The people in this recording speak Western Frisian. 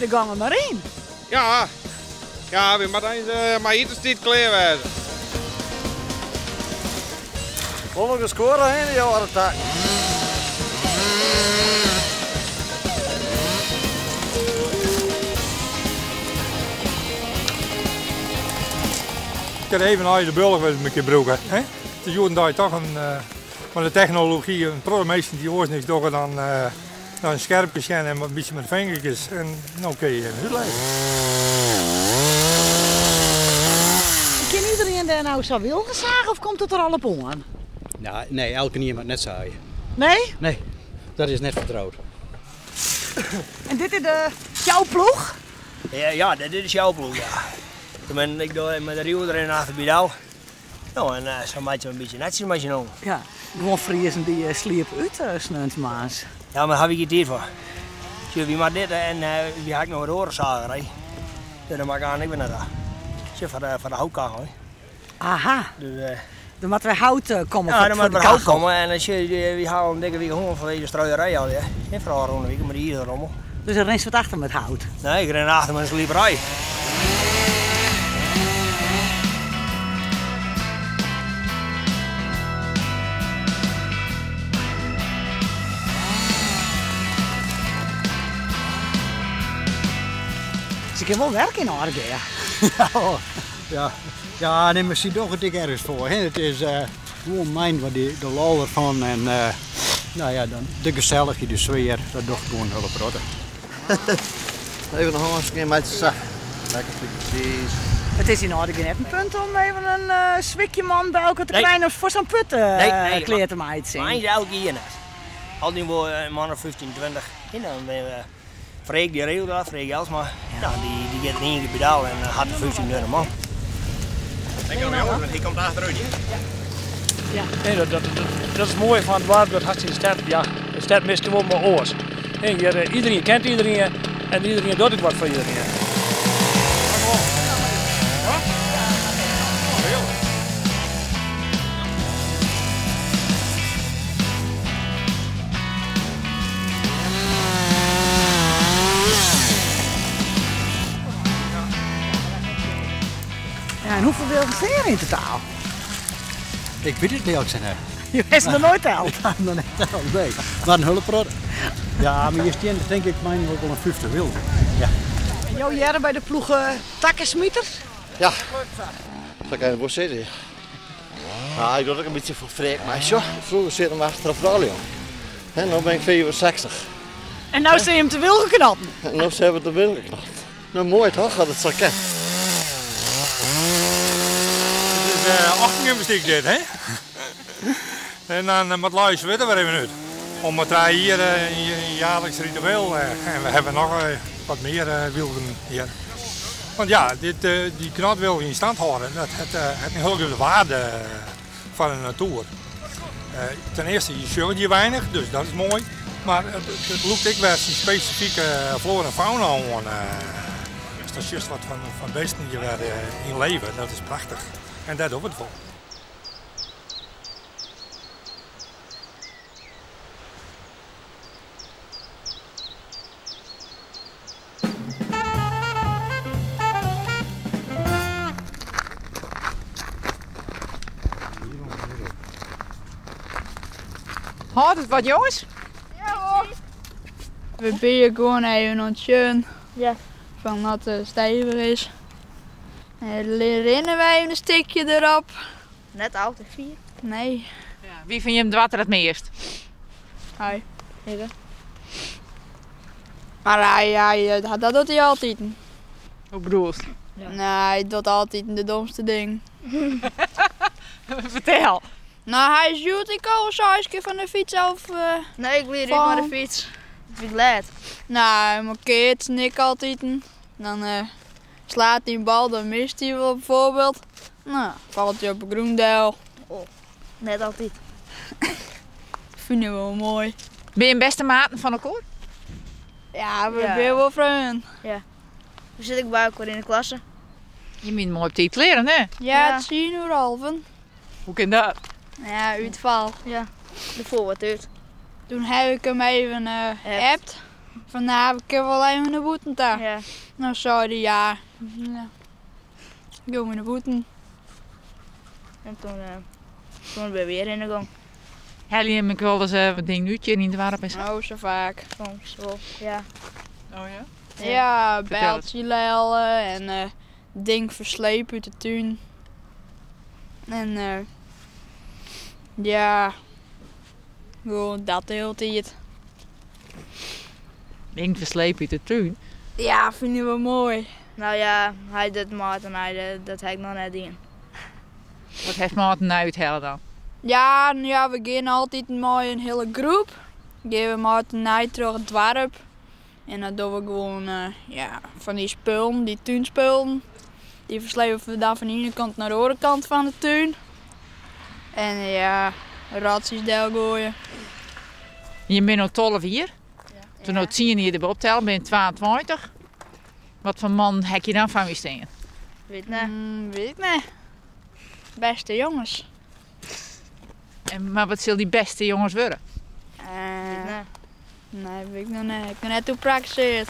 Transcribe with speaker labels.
Speaker 1: de gong der mar yn.
Speaker 2: Ja, ja, wy moatte eins mei itenstiid klear wêze.
Speaker 3: Wol ik in skoare hinne, jou har de takken.
Speaker 4: Ik kin even nei de bulch wer in kear brûke. It is hjoed-en-dei toch in, mei de technology in protte minsken dy't oars niks dogge dan nei in skermke sjen en in bytsje mei de fingerkes. En no kinne je even útlizze.
Speaker 1: Kin iedereen dêr no sa wylgen sage of komt it der al op oan?
Speaker 5: No, nee, elkenien moat net saaie.
Speaker 1: Nee?
Speaker 5: Nee, dat is net fertroud.
Speaker 1: En dit is de sjouploech?
Speaker 6: Ja, ja, dit is de sjouploech, ja. Ik ben, ik doe met de rioer erin achter by de No en sa meitsje we in bytsje netsjes mei syn allen.
Speaker 1: Ja, guon Friezen dy sliepe út sneontemoarns.
Speaker 6: Ja, mar dêr ha wy gjin tiid foar. Sjoch, wy moatte dit en wy ha ek noch wat oare sagerij. Dus dan moat ik aanst ek wer nei ta. Sjoch, foar de houtkachel.
Speaker 1: Aha.
Speaker 6: Dus,
Speaker 1: Der moat wer hout komme
Speaker 6: ja, der
Speaker 1: foar
Speaker 6: moat
Speaker 1: de
Speaker 6: wer hout
Speaker 1: kachel.
Speaker 6: komme en sjoch, wy ha al in dikke wike hân fanwege de struierij al, ja. En foar ôfrûne wike mei de izerrommel.
Speaker 1: Dus dan rinst wat achter mei it hout?
Speaker 6: Nee, ik rin achter mei de sliperij.
Speaker 1: Se kin wol werke yn Aldegea.
Speaker 5: Ja, ja. Ja, nee, mar sy dogge it ek ergens foar. Hè. It is gewoan mijn wat dy, de lol derfan en nou ja, dan de gesellichheid, de sfear, dat docht gewoan in hiele protte.
Speaker 3: Even de hân skjin meitsje sa. Lekker stikje tsiis.
Speaker 1: It is yn Aldegea net in punt om even in swikje man by elkoar te
Speaker 6: Nee.
Speaker 1: krijen om foar sa'n put
Speaker 6: Nee, nee,
Speaker 1: klear te meitsjen.
Speaker 6: Mar eins elk jier net. Altyd wol in man of 15, 20. En dan binne we Freek dy regelt dat, Freek Jelsma. No, dy giet yn ien kear by del en hat de 15 euro man.
Speaker 2: Denk erom jongens, want hy komt achterút.
Speaker 1: Ja.
Speaker 7: Nee, dat, dat, dat is it moaie fan it doarp, dat hast yn de stêd, ja, de stêd mist wol mar oars. Nee, hjir, eh, iederien kent iederien en iederien docht ek wat foar iederien.
Speaker 1: Ja, en hoefolle wylgen stean der yn totaal?
Speaker 5: Ik wit it earlik sein net.
Speaker 1: Je hast noch noait teld?
Speaker 5: Ik ha noch net teld, nee. Mar in hiele protte. Ja, mar hjir stean tink ik mei wol in 50 wylgen. Ja.
Speaker 1: En jo hearre by de ploech takkesmiters?
Speaker 3: Ja, sa kin je it wol sizze, ja. Ja, ik doch ek in bytsje foar Freek mei. Sjoch, froeger sieten we achter de froulju. En no bin ik 65.
Speaker 1: En no stean jim te wylgeknoppen.
Speaker 3: En no stean we te wylgeknoppen. No moai toch, dat it sa kin.
Speaker 4: It is ochtendgymnastiek dit, hè? En dan moat Luis Witte wer even út. Om de 3 jier in jaarlijks ritueel. En we hawwe noch wat mear wylgen hjir. Want ja, dit, dy knotwylgen yn stand hâlde, dat hat in hiele grutte waarde foar de natoer. Ten earste, je sjogge hjir weinich, dus dat is moai. Mar it lûkt ek wer syn spesifike flora en fauna oan. Dus dan sjochst wat fan bisten hjir wer yn leve, dat is prachtich. En dêr dogge we it foar.
Speaker 8: Hâldt it wat jonges?
Speaker 9: Ja hoor. We binne gewoan even oan it sjen.
Speaker 10: Ja.
Speaker 9: Fan oft it stevich is. En rinne wy even in stikje derop.
Speaker 10: Net al te fier.
Speaker 9: Nee.
Speaker 8: Ja, wie fan jim doart der it meast?
Speaker 9: Hy.
Speaker 10: Hidde.
Speaker 9: Mar hy, hy, dat docht hy altiten.
Speaker 8: Hoe bedoelst?
Speaker 9: Ja. Nee, hy docht altiten de domste ding.
Speaker 8: Fertel.
Speaker 9: No, hy is hjoed ek al seis kear fan de fyts ôf.
Speaker 10: Nee, ik glied út mei de fyts. It wie glêd.
Speaker 9: No, mei keatsen ek altiten. Dan slaat hy in bal, dan mist hy wol bijvoorbeeld. No, falt hy op 'e grûn del.
Speaker 10: Oh, net altyd.
Speaker 9: Fyn ik wol moai.
Speaker 8: Binne jim bêste maten fan elkoar?
Speaker 9: Ja, we binne wol freonen.
Speaker 10: Ja. We sitte ek by elkoar yn de klasse.
Speaker 8: Jim wienen moai op tiid klear, hè?
Speaker 9: Ja, tsien oer alven.
Speaker 8: Hoe kin dat?
Speaker 9: Ja, útfal.
Speaker 10: Ja, der foel wat út.
Speaker 9: Toen ha ik him even appt. Fan nou, we kinne wol even nei bûten ta.
Speaker 10: Ja.
Speaker 9: Nou sei er ja. Ja. Gong we nei bûten.
Speaker 10: En toen, toen ben we weer in de gong.
Speaker 8: Helje jim ek wolris wat dingen út hjir yn it doarp en sa?
Speaker 9: Oh, sa faak.
Speaker 10: Soms wol, ja.
Speaker 8: Oh ja?
Speaker 9: Ja,
Speaker 8: Fertel
Speaker 9: bijltsje lelle en eh, ding ferslepe út de tún. En eh, ja, gewoan dat de hiele tiid.
Speaker 8: Ding ferslepe út de tún?
Speaker 9: Ja, fyn ik wol moai.
Speaker 10: Nou ja, hy docht Maarten nei, dat ha ik noch net dien.
Speaker 8: Wat hat Maarten no úthelle dan?
Speaker 9: Ja, no ja, we gean altyd mei in hiele groep. Gean we mei it nij troch it doarp. En dan dogge we gewoan eh, ja, fan dy spullen, dy túnspullen. Dy ferslepe we dan fan de iene kant nei de oare kant fan de tún. En ja, rotsjes delgoaie.
Speaker 8: Je binne no 12 jier. Toen no 10 jier derby optelle, bin je 22. Wat foar man ha ik je dan foar my stean?
Speaker 10: Wit net.
Speaker 9: Wit ik net. Bêste jonges.
Speaker 8: En, mar wat sil dy bêste jonges wurde?
Speaker 9: Uh, nee, wit ik noch net. Ik ha net oer prakkesearre.